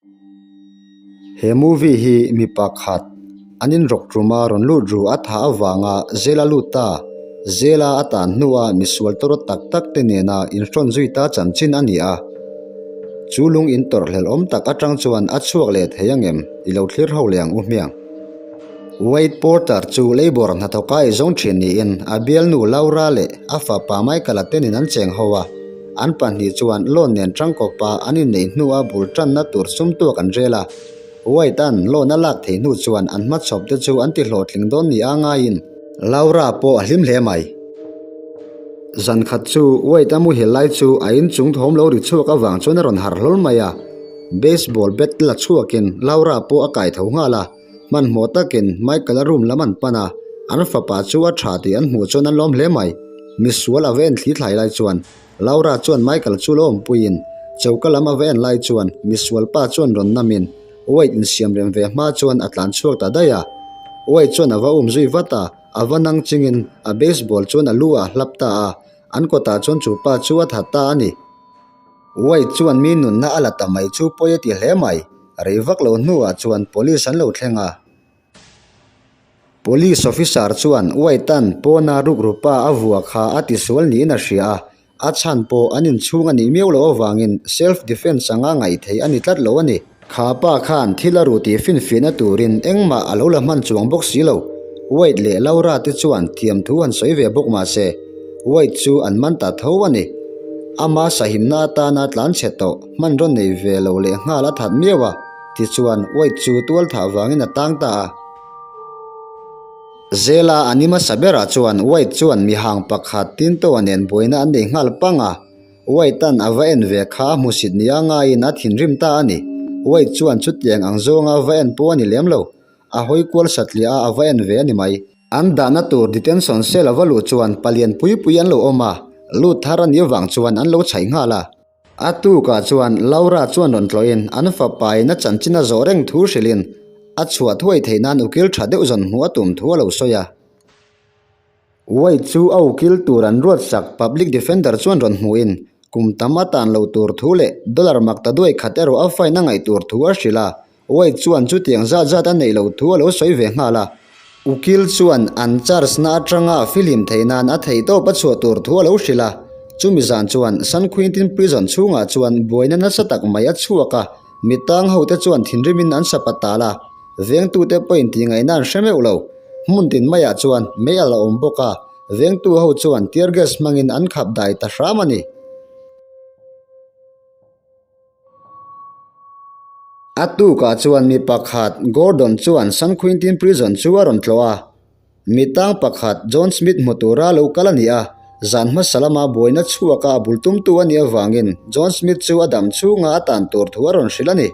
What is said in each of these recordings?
He movie hi mi pakhat an inrawk ṭuma rawn lut ru a thah avanga zela lut ta, zela a tan hnua misual tawrawt tak tak te nena inhrawn zui ta chanchin a ni a. Chu lung in tawrhhlelh awm tak atang chuan a chhuak leh thei angem i lo thlir ho leh ang u hmiang. Wade Porter chu Labour hnathawka ei zawng thin niin a bialnu Laura leh a fapa Michael-a tenin an cheng ho a. An pahnih chuan loan nen tangkawpa an inneih hnua bul tanna tur sum tuak an rel a. White-a'n loan a lak theih hnu chuan an hmachhawp te chu an ti hlawhtling dawn ni a ngaiin Laura pawh a hlim hle mai. Zan khat chu White-a muhil lai chu a inchung thawm lo ri chhuak avang chuan a rawn harh hlawl mai a. Baseball bat la chhuakin Laura pawh a kai tho nghal a. Hmanhmawh takin Michael-a room lam an pan a, an fapa chu a tha tih an hmuh chuan an lawm hle mai. Misual a va en thli thlai lai chuan Laura chuan Michael chu lo awmpuiin choka lam a va en lai chuan misual pa chuan rawn namin Wade insiam rem ve hma chuan a tlan chhuak ta daih a. Wade chuan a va um zui vat a, a va nang chingin a baseball chuan a lu ah a hlap ta a, an kawtah chuan chu pa chu a that ta a ni. Wade chuan mi nunna a la ta mai chu pawi a ti hle mai. Rei vak lo hnuah chuan police an lo thleng a. Police officer chuan Wade-a'n pawna rukrupa a vua kha a tisual niin a hria a, a chhan pawh an inchhung a nih miau loh avangin self defence anga ngaih theih a ni tlat lo a ni. Kha pa khan thil a ru tih finfiahna turin engmah a lo la hman chuang bawk si lo. Wade leh Laura te chuan thiamthu han sawi ve bawk mah se, Wade chu an man ta tho a ni. Ama sahimna atana tlanchhe tawh hmanraw nei ve lo leh nghal a that miau a, tichuan Wade chu tual thah vangin a tang ta a. Zela a ni hmasa berah chuan Wade chuan mihang pakhat Tinto-a nen buaina an nei nghal pang a. Wade-a'n a va en ve kha a hmusit nia ngaiin a thinrim ta a ni. Wade chuan chutiang ang zawnga va en pawh a ni lem lo. A hawi kual satliah a, a va en ve a ni mai. An dahna tur detention cell a va luh chuan palian pui pui an lo awm a, lut thar a nih avang chuan an lo chhaih nghal a. A tukah chuan Laura chuan rawn tlawhin an fapain a chanchin a zawh reng thu hrilhin a chhuah thuai theih nan ukil tha deuh zawn hmuh a tum thu a lo sawi a. Wade chu a ukil tur an ruatsak public defender chuan rawn hmuhin kum tam a tan lo tur thu leh dollar mak ta duai khat erawh a fine a ngaih tur thu a hrilh a. Wade chuan chutiang zat zat a neih loh thu a lo sawi ve nghal a. Ukil chuan an charge na atanga filim theih nan a theihtawp a chhuah tur thu a lo hrilh a. Chumi zan chuan San Quentin prison chhungah chuan buaina nasa tak mai a chhuak a, mitang hote chuan thinrimin an sapa tal a. Vengtute pawhin tihngaihna an hre meuh lo. Hmun tin maiah chuan mei a la awm bawk a, vengtu ho chuan tear gas hmangin an khap dai ta hram a ni. A tukah chuan mi pakhat Gordon chuan San Quentin Prison chu a rawn tlawh a. Mi tang pakhat John Smith hmu tura lo kal a ni a, zan hmasa lama buaina chhuaka a bul tumtu a nih avangin John Smith chu a dam chhunga a tan tur thu a rawn hrilh a ni.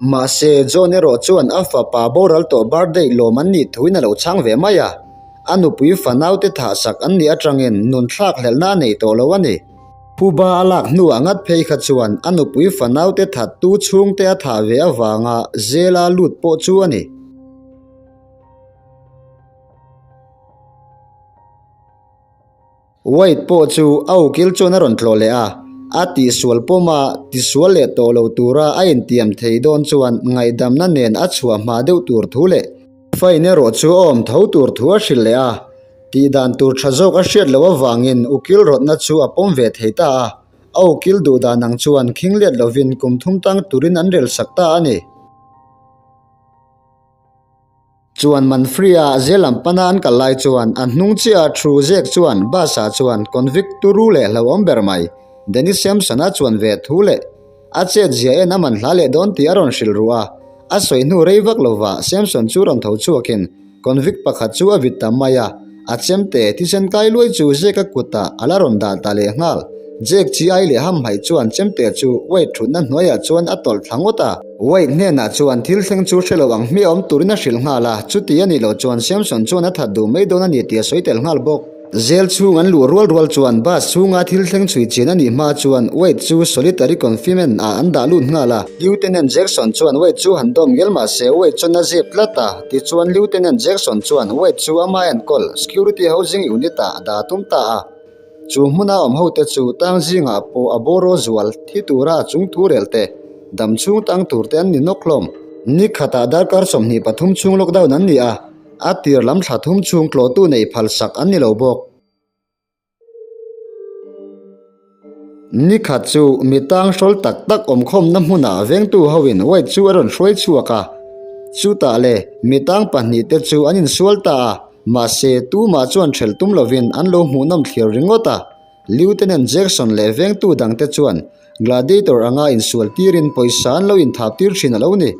Mahse, John erawh chuan a fapa boral tawh birthday lawm an nih thuin a lo chhang ve mai a, a nupui fanaute thahsak an nih atangin nun thlak hlelhna a nei tawh lo a ni. Phuba a lak hnuah ngat phei kha chuan a nupui fanaute thattu chhungte a thah ve avanga zela lut pawh chu a ni. Wade pawh chu a ukil chuan a rawn tlawh leh a, a tihsual pawma tisual leh tawh lo tura a intiam thei dawn chuan ngaihdamna nen a chhuah hma deuh tur thu leh fine erawh chu a awm tho tur thu a hrilh leh a, tihdan tur tha zawk a hriat loh avangin ukil rawtna chu a pawm ve thei ta a, a ukil duh dan ang chuan khing let lovin kum thum tang turin an rel sak ta a ni. Chuan Manfrey-a zel lam pana an kal lai chuan a hnung chiah a thu zek chuan bus-ah chuan convict turu leh hlauhawm ber mai Dennis Sampson-a chuan ve thu leh a chet zia en a man hla leh dawn tih a rawn hrilh ruh a. A sawi hnu rei vak lova Sampson chu rawn tho chhuakin convict pakhat chu a vit ta mai a, a chemte thisen kai luai chu Jake-a kutah a la rawn dah ta leh nghal. Jake chi ai leh hamhaih chuan chemte chu Wade thutna hnuaiah chuan a tawlh thla ngawt a. Wade hnenah chuan thil thleng chu hre lo ang hmiah awm turin a hrilh nghal a, chuti a nih loh chuan Samson chuan a that duh mai dawn a ni tih a sawi tel nghal bawk. Zel chhung an luh rual rual chuan bus chhunga thil thleng chhui chian a nih hma chuan Wade chu solitary confinement ah an dah lut nghal a. Lieutenant Jackson chuan Wade chu han dawm ngel mah se Wade chuan a zep tlat a, tichuan Lieutenant Jackson chuan Wade chu ama enkawl security housing unit ah a dah tum ta a. Chu hmuna awm hote chu tang zingah pawh a bawraw zual thi tura a chung thu rel te. Dam chhung tang tur te an ni nawk hlawm. Ni khatah darkar 23 chhung lockdown an ni a, a tir lam thla thum chhung tlawhtu neih phalsak an ni lo bawk. Ni khat chu mi tang hrawl tak tak awmkhawmna hmunah vengtu hoin White chu a rawn hruai chhuak a. Chutah le mi tang pahnih te chu an insual ta a, mahse tumah chuan hrelh tum lovin an lo hmuhnawm thlir ringawt a. Lieutenant Jackson leh vengtu dangte chuan Gladiator anga insual tirin pawisa an lo inthap tir thin a lo ni.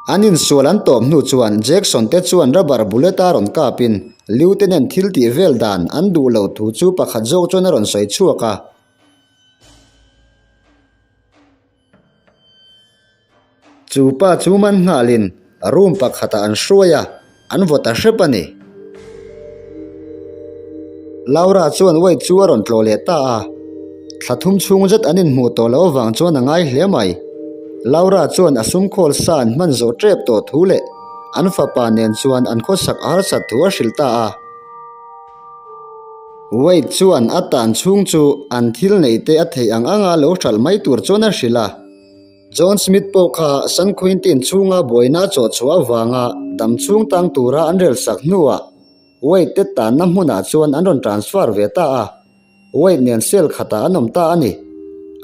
An insual an tawp hnu chuan Jackson te chuan rubber bullet a rawn kapin Lieutenant thil tih vel dan an duh loh thu chu pakhat zawk chuan a rawn sawi chhuak a. Chu pa chu man nghalin room pakhatah an hruai a, an vaw ta hrep a ni. Laura chuan Wade chu a rawn tlawh leh ta a, thla thum chhung zet an inhmuh tawh loh avang chuan a ngai hle mai. Laura chuan a sumkhawl sa an hman zawh tep tawh thu leh an fapa nen chuan an khawsak a harsat thu a hrilh ta a. Wade chuan a tan chhung chu an thil neih te a theih ang anga lo hralh mai tur chuan a hrilh a. John Smith pawh kha San Quentin chhunga buaina a chawhchhuah avanga dam chhung tang tura an relsak hnuah Wade te tanna hmunah chuan an rawn transfer ve ta a, Wade nen cell khatah an awm ta a ni.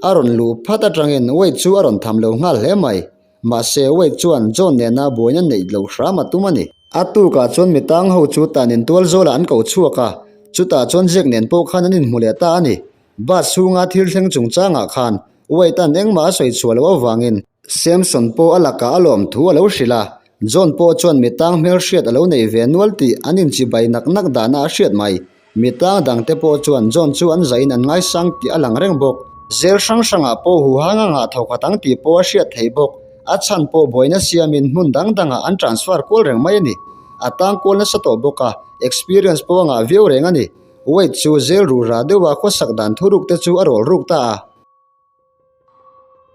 A rawn luh phat atangin Wade chu a rawn tham lo nghal hle mai, mahse Wade chuan John nena buaina neih loh hram a tum a ni. A tukah chuan mi tang ho chu tan intual zawlah an ko chhuak a, chutah chuan Jack nen pawh khan an inhmu leh ta a ni. Bus chhunga thil thleng chungchangah khan Wade-a'n engmah a sawi chhuah loh avangin Samson pawh a lakah a lawm thu a lo hrilh a, John pawh chuan mi tang hmelhriat a lo nei ve nual tih an inchibai nak nak dahna a hriat mai. Mi tang dangte pawh chuan John chu an zaiin an ngaisang tih a lang reng bawk. Zel hrang hrangah pawh huhang a ngah thawkhat ang tih pawh a hriat thei bawk. A chhan pawh buaina siamin hmun dang dangah an transfer kual reng mai a ni. A tang kual nasa tawh bawk a, experience pawh a ngah viau reng a ni. Wade chu zel ru ra deuha khawsak dan thuruk te chu a rawl ruk ta a.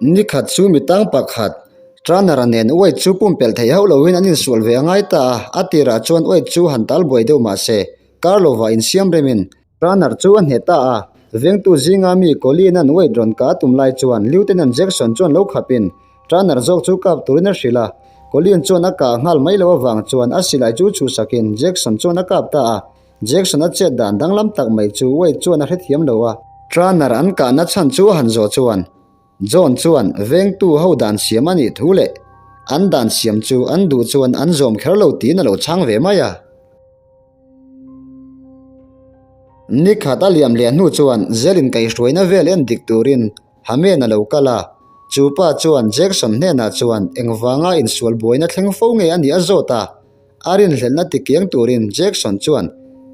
Ni khat chu mi tang pakhat, Turner-a nen Wade chu pumpelh theih hauh loin an insual ve a ngai ta a, a tirah chuan Wade chu han tal buai deuh mah se, Karlova insiam remin Turner chu a hneh ta a. Vengtu zinga mi Colleen-a'n Wade rawn kah a tum lai chuan Lieutenant Jackson chuan lo khapin Turner zawk chu kap turin a hrilh a, Colleen chuan a kah nghal mai loh avang chuan a silai chu chhuhsakin Jackson chuan a kap ta a. Jackson a chet dan danglam tak mai chu Wade chuan a hrethiam lo a. Turner an kahna chhan chu a han zawh chuan John chuan vengtu ho dan siam a nih thu leh an dan siam chu an duh chuan an zawm kher lo tiin a lo chhang ve mai a. Ni khat a liam leh hnu chuan Zelin kaihhruaina vel en dik turin Hamen a lo kal a, chu pa chuan Jackson hnenah chuan engvanga insual buaina thleng fo nge a nih a zawt a. A rinhlelhna tikiang turin Jackson chuan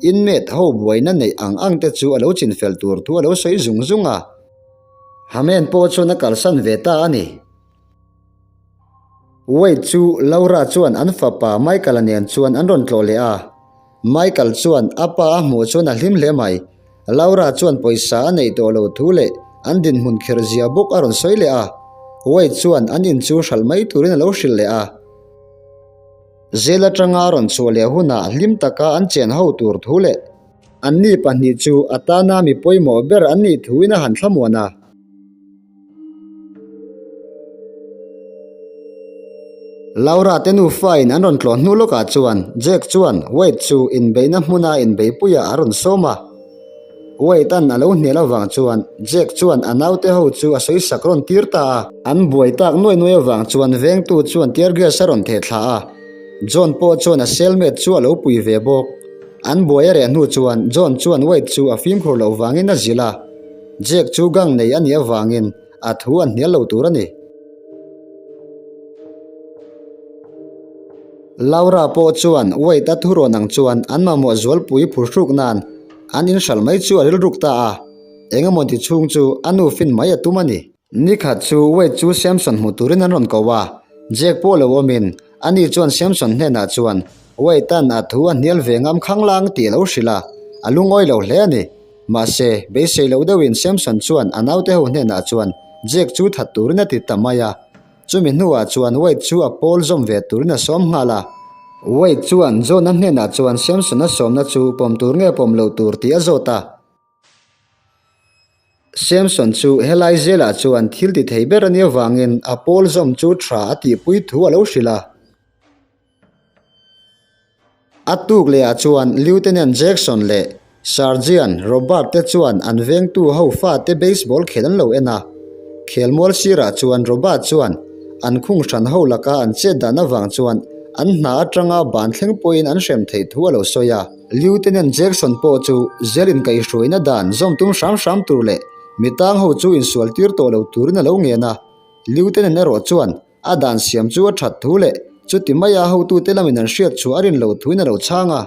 inmate ho buaina neih ang ang te chu a lo chinfel tur thu a lo sawi zung zung a. Hamen pawh chuan a kalsan ve ta a ni. Wade chu Laura chuan an fapa Michael-a nen chuan an rawn tlawh leh a. Michael chuan a pa a hmuh chuan a hlim hle mai. Laura chuan pawisa a neih tawh loh thu leh an dinhmun kherh zia bawk a rawn sawi leh a. Wade chuan an in chu hralh mai turin a lo hrilh leh a. Zel atanga a rawn chhuah leh hunah hlim taka an chen ho tur thu leh anni pahnih chu a tana mi pawimawh ber an nih thuin a han thlamuan a. Laura te nufain an rawn tlawh hnu lawkah chuan Jack chuan Wade chu inbeihna hmuna inbeipuiah a rawn sawm a. Wade-a'n a lo hnial avang chuan Jack chuan a naute ho chu a sawisak rawn tir ta a. An buai tak nuai nuai avang chuan vengtu chuan tear gas a rawn theh thla a, John pawh chuan a cellmate chu a lo pui ve bawk. An buai a reh hnu chuan John chuan Wade chu a fimkhur loh vangin a zilh a. Jack chu gang nei a nih avangin a thu a hnial lo tur a ni. Laura pawh chuan Wade a thurawn ang chuan an mamawh zualpui phurhruk nan an inhralh mai chu a rilruk ta a, engemaw ti chhung chu a nu fin mai a tum a ni. Nikhat chu Wade chu Samson hmu turin an rawn ko a, Jack pawh lo awmin ani chuan Samson hnenah chuan Wade-a'n a thu a hnial ve ngam khanglang tih a lo hrilh a, a lungawi lo hle a ni. Mahse, beisei loh deuhin Samson chuan a naute ho hnenah chuan Jack chu that turin a ti ta mai a. Chumi hnuah chuan Wade chu a pawl zawm ve turin a sawm nghal a. Wade chuan John-a hnenah chuan Samson-a sawmna chu pawm tur nge pawm loh tur tih a zawt a. Samson chu helai zelah chuan thil ti thei ber a nih avangin a pawl zawm chu tha a tihpui thu a lo hrilh a. A tuk lehah chuan Lieutenant Jackson leh Sergeant Robert te chuan an vengtu ho fate baseball khel an lo en a. Khelmual sirah chuan Robert chuan an khung hran ho laka an chet dan avang chuan an hna atanga ban thleng pawhin an hrem theih thu a lo sawi a. Lieutenant Jackson pawh chu zel inkaihhruaina dan zawm tum hram hram tur leh mi tang ho chu insual tir tawh lo turin a lo ngen a. Lieutenant erawh chuan A dan siam chu a that thu leh chuti maia hotute lamin an hriat chhuah a rin loh thuin a lo chhang a.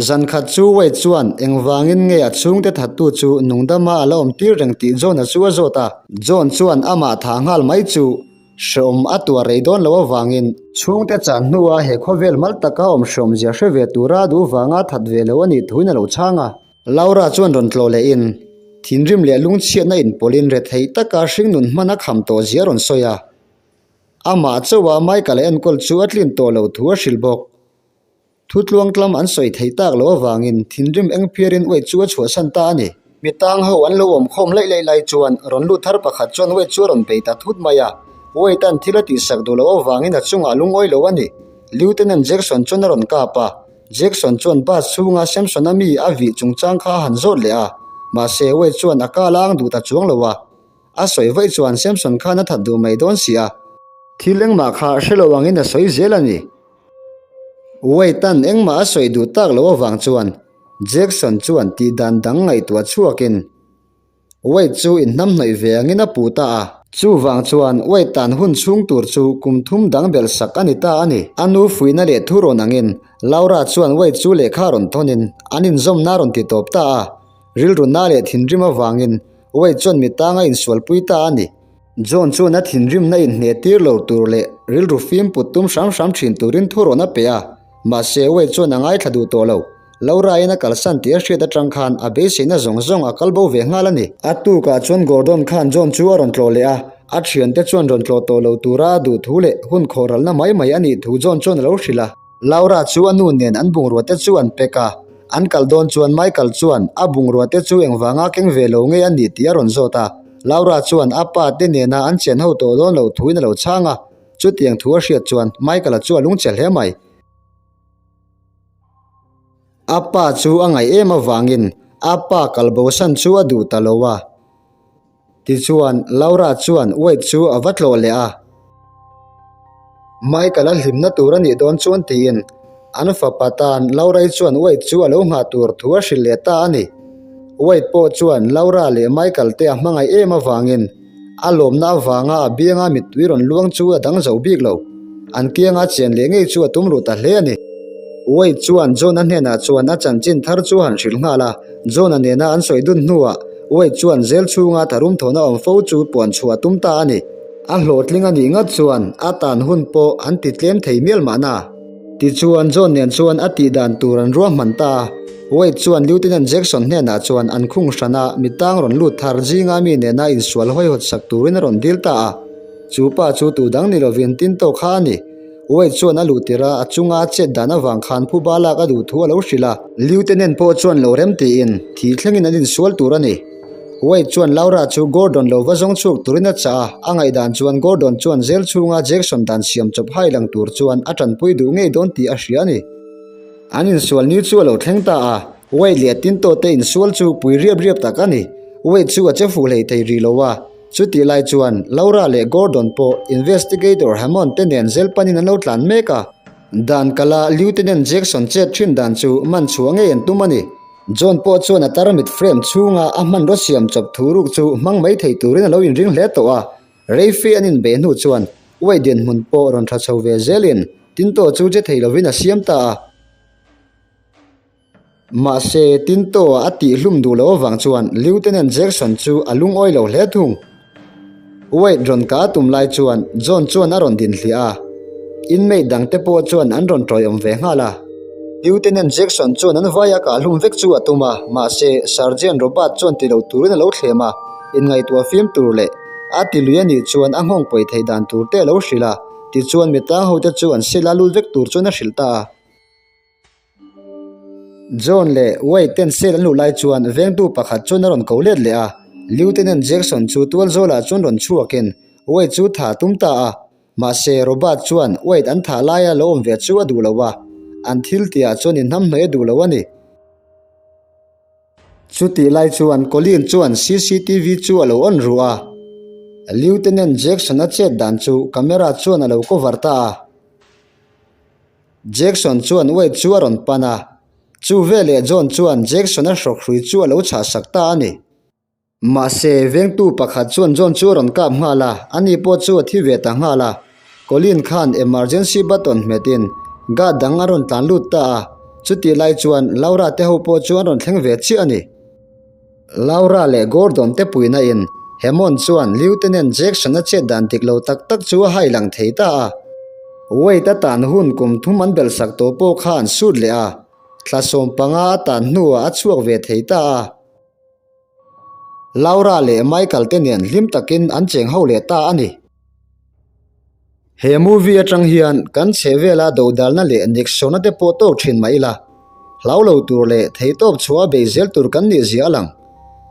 Zan khat chu Wade chuan engvangin nge a chhungte thattu chu nungdama a la awm tir reng tih John-a chu a zawt a. John chuan amah thah nghal mai chu hreawm a tuar rei dawn loh avangin, chhungte chan hnua he khawvel mal taka awm hreawmzia hre ve tura a duh vanga that ve lo a nih thuin a lo chhang a. Laura chuan rawn tlawh lehin, thinrim leh lungchhiatna inpawlhin retheih taka hringnun hman a kham tawh zia a rawn sawi a. Amah chauha Michael a enkawl chu a tlin tawh loh thu a hrilh bawk. Thu tluangtlam an sawi theih tak loh avangin thinrim eng phiarin Wade chu a chhuahsan ta a ni. Mi tang ho an lo awm khawm laih laih lai chuan rawn lut thar pakhat chuan Wade chu a rawn bei ta thut mai a. Wade-a'n thil a tihsak duh loh avangin a chungah lungawi lo a ni. Lieutenant Jackson chuan a rawn kap a. Jackson chuan bus chhunga Samson-a mi a vih chungchang kha a han zawt leh a, mahse Wade chuan a kal a ang duh ta chuang lo a. A sawi vaih chuan Samson khan a that duh mai dawn si a. Thil engmah kha hre lo angin a sawi zel a ni. Wade-a'n engmah a sawi duh tak loh avang chuan Jackson chuan tih dan dang ngaihtuah chhuakin Wade chu inhnamhnawih ve angin a puh ta a. Chuvang chuan Wade tan hun chhung tur chu kum thum dang belh sak a ni ta a ni. A nu fuihna leh thurawn angin Laura chuan Wade chu lehkha rawn thawnin an inzawmna a rawn ti tawp ta a. Rilruna leh thinrim avangin Wade chuan mi tanga insualpui ta a ni. John chuan a thinrimna inhneh tir lo tur leh rilru fim put tum hram hram thin turin thurawn a pe a, mahse Wade chuan a ngaithla duh tawh lo. Laura-in a kalsan tih a hriat atang khan a beiseina zawng zawng a kal bo ve nghal a ni. A tukah chuan Gordon khan John chu a rawn tlawh leh a, a thiante chuan rawn tlawh tawh lo tura a duh thu leh hun khawhralna mai mai a nih thu John chuan a lo hrilh a. Laura chu a nu nen an bungrua te chu an pack a, an kal dawn chuan Michael chuan a bungrua te chu engvanga keng ve lo nge a nih tih a rawn zawt a. Laura chuan a pa te nena an chen ho tawh dawn loh thuin a lo chhang a, chutiang thu a hriat chuan Michael-a chu a lungchhe hle mai. A pa chu a ngaih em avangin a pa kalbosan chu a duh ta lo a. Tichuan, Laura chuan Wade chu a va tlawh leh a. Michael a hlimna tur a nih dawn chuan tiin an fapa tan Laura-i chuan Wade chu a lo nghah tur thu a hrilh leh ta a ni. Wade pawh chuan Laura leh Michael te a hmangaih em avangin a lawmna avanga a bianga mittui rawn luang chu a dang zo bik lo. An kianga chen leh ngei chu a tum ruh ta hle a ni. Wade chuan John-a hnenah chuan a chanchin thar chu a han hrilh nghal a. John-a nena an sawi dun hnuah Wade chuan zel chhunga tharum thawhna awm fo chu puan chhuah a tum ta a ni. A hlawhtling a nih ngat chuan a tan hun pawh an ti tlem thei mial mahna. Tichuan John nen chuan a tih dan tur an ruahman ta a. Wade chuan Lieutenant Jackson hnenah chuan an khung hrana mi tang rawn lut thar zinga mi nena insual hawihawt sak turin a rawn dil ta a. Chu pa chu tu dang ni lovin Tinto kha a ni. Wade chuan a luh tirh a, a chunga a chet dan avang khan phuba lak a duh thu a lo hrilh a. Lieutenant pawh chuan lo rem tiin thi thlengin an insual tur a ni. Wade chuan Laura chu Gordon lo va zawng chhuak turin a chah a, a ngaihdan chuan Gordon chuan zel chhunga Jackson dan siam chawp hai lang tur chuan a tanpui duh ngei dawn tih a hria a ni. An insual ni chu a lo thleng ta a, Wade leh Tinto te insual chu pui riap riap tak a ni. Wade chu a che fuh hlei thei rih lo a. Chutih lai chuan Laura leh Gordon pawh Investigator Hammond te nen zel panin an lo tlan mek a. Dan kala Lieutenant Jackson chet thin dan chu man chhuah ngei an tum a ni. John pawh chuan a tarmit frame chhunga a hmanraw siam chawp thu ruk chu hmang mai thei turin a lo inring hle tawh a. Reife an inbeh hnu chuan Wade dinhmun pawh rawn tha chho ve zelin Tinto chu che thei lovin a siam ta a. Mahse, Tinto-a a tihhlum duh loh avang chuan Lieutenant Jackson chu a lungawi lo hle thung. Wade rawn ka tum lai chuan John chuan a rawn dinhliah a, inmate dangte pawh chuan an rawn tawiawm ve nghal a. Lieutenant Jackson chuan an vaia kahhlum vek chu a tum a, mahse, Sergeant Robert chuan ti lo turin a lo thlem a, inngaihtuah fim tur leh a ti lui a nih chuan a nghawng pawi thei dan tur te a lo hrilh a, tichuan mi tang hote chu an sila lut vek tur chuan a hrilh ta a. John leh Wade ten sale an luh lai chuan vengtu pakhat chuan a rawn ko let leh a. Lieutenant Jackson chu tual zawlah chuan rawn chhuakin Wade chu thah a tum ta a. Mahse, Robert chuan Wade an thah laia lo awm ve chu a duh lo a, an thil tihah chuan inhnamhnawih a duh lo a ni. Chutih lai chuan Colleen chuan cctv chu a lo on ruh a, Lieutenant Jackson-a chet dan chu camera chuan a lo cover ta a. Jackson chuan Wade chu a rawn pan a, chu veleh John chuan Jackson-a hrawkhrui chu a lo chhahsak ta a ni. Mahse, vengtu pakhat chuan John chu a rawn kap nghal a, ani pawh chu a thi ve ta nghal a. Colleen khan emergency button hmetin guard dang a rawn tlan lut ta a, chutih lai chuan Laura te ho pawh chu an rawn thleng ve chiah a ni. Laura leh Gordon te puihna in Hammond chuan Lieutenant Jackson-a chet dan dik lo tak tak chu a hai lang thei ta a. Wade a tan hun kum thum an belh sak tawh pawh kha an sut leh a, thla 15 a tan hnuah a chhuak ve thei ta a. Laura leh Michael te nen hlim takin an cheng ho leh ta a ni. He movie atang hian kan chhehvela dodalna leh niksawna te pawh tawk thin mah ila, hlau lo tur leh theihtawp chhuah a bei zel tur kan nih zia a lang.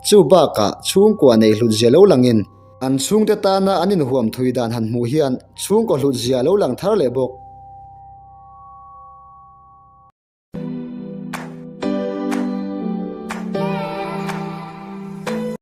Chu bakah chhungkua nei hlut zia lo langin, an chhungte tana an inhuam thui dan han hmuh hian chhungkaw hlut zia a lo lang thar leh bawk.